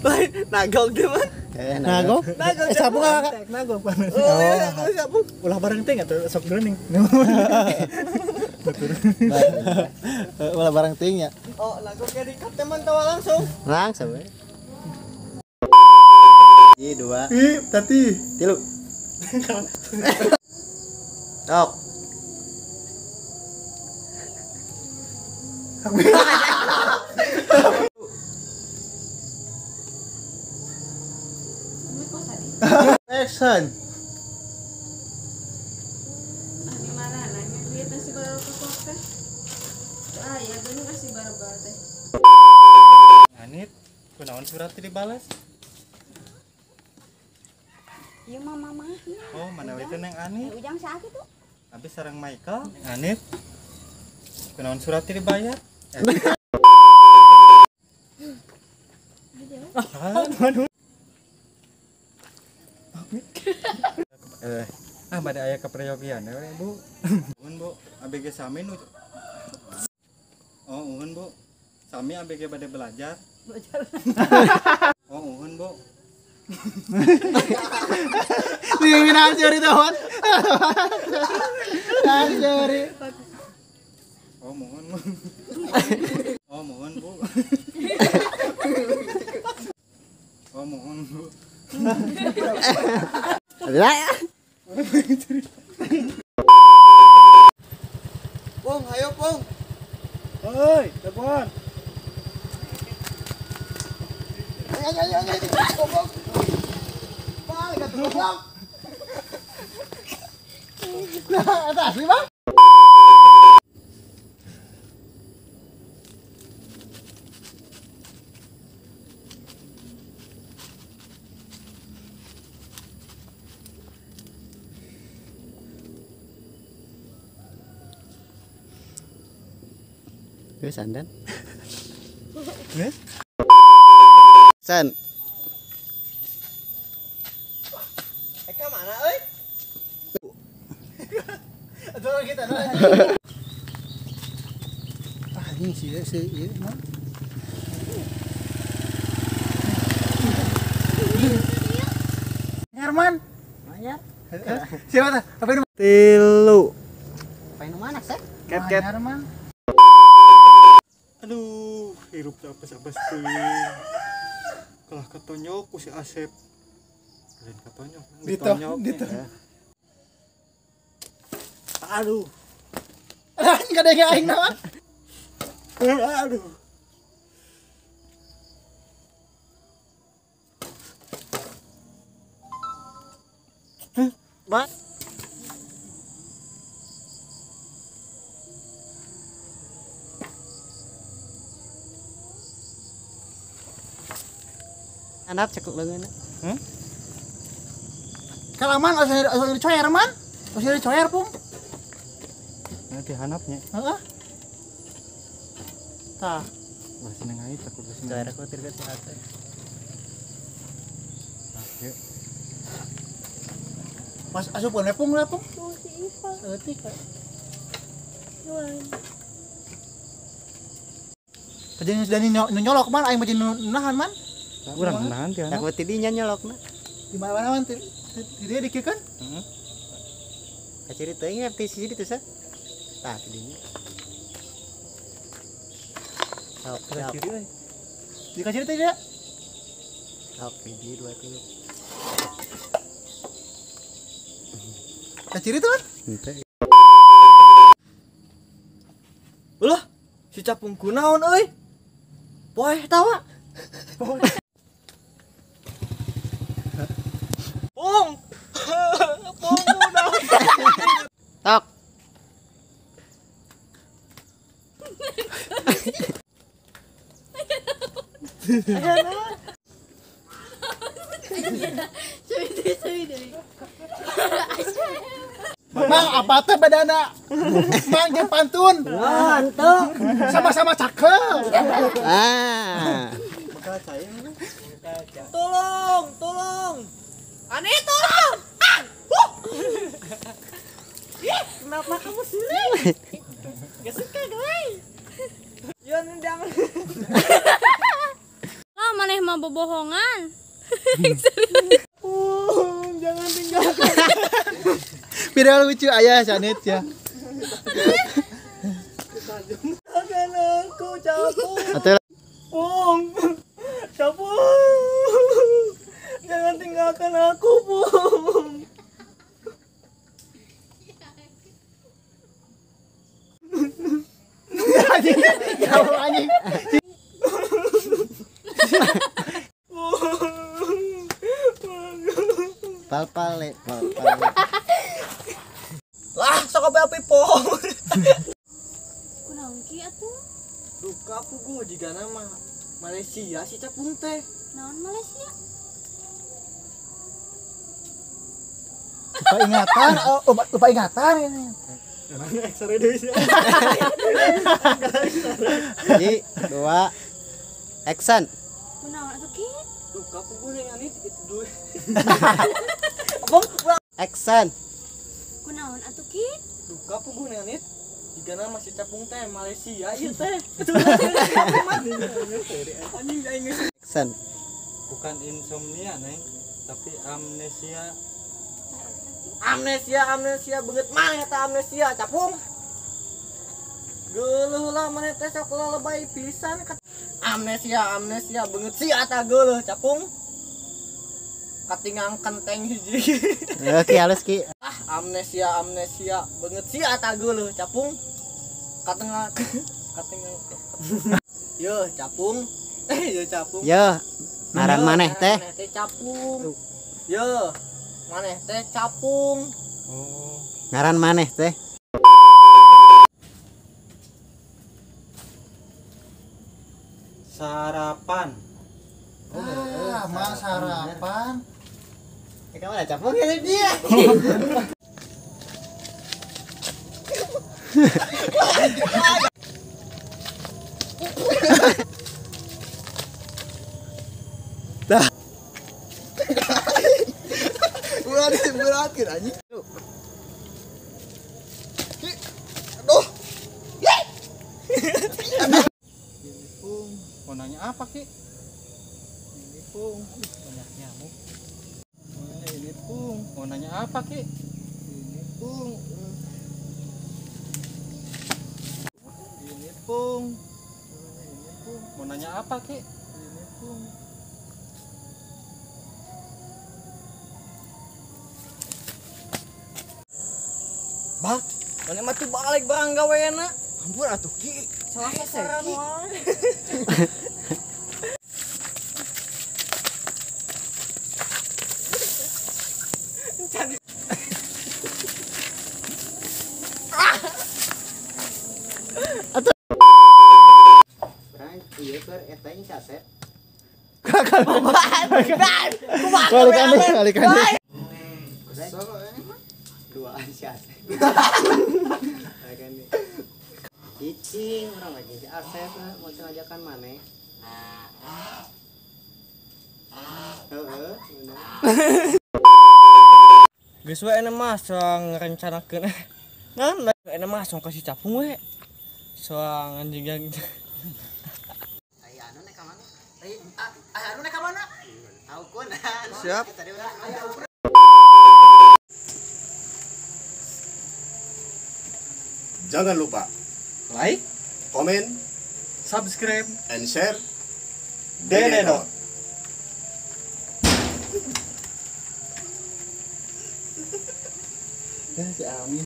Lain nagog teh mah. Nagog? Nagog. Sabung ah. Nagog. Oh, sabung. Ulah bareng teh atuh sok dulu ning. Ulah bareng ting ya. Oh, nagog ke dikat teman tawa langsung. Langsung we. 1 2 Ih, tati. 3. Tok. Action. Di mana nanya duit nasi baru ke teh. Ah ya, geuning nasi baru teh. Anit, kunaon surat teu dibales? Ieu mah mamah. Oh, mana we teh Neng Anit? Ujang saha kitu? Abi sareng Michael, Neng Anit. Kunaon surat teu dibayar? Aduh. Ah, bade aya kaprayogian we, Bu. Nuhun, Bu. ABG sami nu. Oh, nuhun, Bu. Sami ABG bade belajar. Belajar. Oh, nuhun, Bu. Nih, curi teman. Curi. Oh, mohon, Bu. Oh, mohon, Bu. Oh, mohon, Bu. Lah. Pung, ayo Pung. Hoi, telepon. Ayo ayo ayo. Goblok. Balik atuh goblok. Nah, eta asli, Bang. Geus andan. Geus. San. Eka mana euy? Atuh kita. Ah, ini sih si ieu mah. Herman. Manya. Siapa tah? Apa ini? Tilu. Apa ini mana, Sek? Ket ket. Herman. Aduh, hirup teh apes-apes teuing. Kalah katonyok ku si Asep. Lain katonyok, ditonyok. Dito. Aduh. Aduh, kadenge aing naon? Aduh. Ba. Anak cekuk leungeun. Hmm? Kalaman asa dicoer man. Asa dicoer Pung. Nanti hanapnya. Heeh. Tah. Wah, seneng aja takut seneng. Coer aku tirga si Asep. Nah, yuk. Mas asup we Pung lah Pung. Oh, si Ipa. Saeutik. Yuan. Kajian sudah nyolok man aing mah nahan man. Urang nahan ti Aku ti dinya nyolokna. Di mana-mana man ti dia dikikeun? Heeh. Kaciri teuing ti sisi ditu sa. Tah ti dinya. Sok, sok. Di kaciri teh dia. Sok hiji 2 3. Kaciri tuh man? Henteu. Ulah, si capung kunaon euy? Poeh tawa. Pung. Pung udah. Tok. Mang apa teh badana? Mang jeung pantun. Mantap. Sama-sama cakep. Ah. Tolong, tolong. Ani tolong. Ah. Huh. Ih, kenapa kamu sini? Gak suka gue. Yon jangan. Lah maneh mah. Bohongan. Pung, jangan tinggalkan. Video lucu ayah Janet ya. Tinggalkan aku, Capung. Pung, Capung. Jangan tinggalkan aku, Pung. Anjing, ya anjing. Pal-pale, pal-pale. Lah, sok api pong. Kunaon ki atuh? Duka puguh jigana mah Malaysia si Capung teh. Naon Malaysia? Lupa ingatan, oh, lupa ingatan ini. Jadi, 2, action. Kunaon atuh ki? Duka puguh neng itu duit. Action. Kunaon atuh ki? Duka puguh neng anit. Jigana masih Capung teh Malaysia ieu teh. Anjing aing geus. Action. Bukan insomnia, Neng, tapi amnesia. Amnesia, amnesia beungeut mah eta amnesia Capung. Geuleuh lah maneh teh sok lebay pisan. Amnesia, amnesia beungeut sia eta geuleuh Capung. Katingang kenteng hiji. Oke, halus ki. Ah, amnesia, amnesia beungeut sia eta geuleuh Capung. Katingang katingang. Yo, Capung. Yo Capung. Yo, ngaran maneh teh. Maneh teh Capung. Yo. Maneh teh Capung. Oh. Ngaran maneh teh. Sarapan. Ah, mah sarapan. Kamu ada Capung ya dia. Dah. Berat anjing. Aduh. Ini Pung, mau nanya apa Ki? Ini Pung, banyak nyamuk. Ini Pung, mau nanya apa Ki? Ini Pung. Ini Pung. Ini Pung, mau nanya apa Ki? Ini Pung. Bang, mana mah tuh balik barang gaweana. Ampun atuh Ki, salah sasaran wae. Berang ieu keur eta nya kaset. Balikan, balikan. Dua si Asep. Cicing orang lagi si Asep mau ngajakan maneh. Heeh, bener. Geus we ena mah soang ngarencanakeun. Ngan ena mah soang kasih Capung we. Soang anjing yang Aya anu nek ka mana? Aya anu nek ka mana? Tahu kun. Siap. Jangan lupa like, komen, subscribe, and share. Denedot. Si Amin.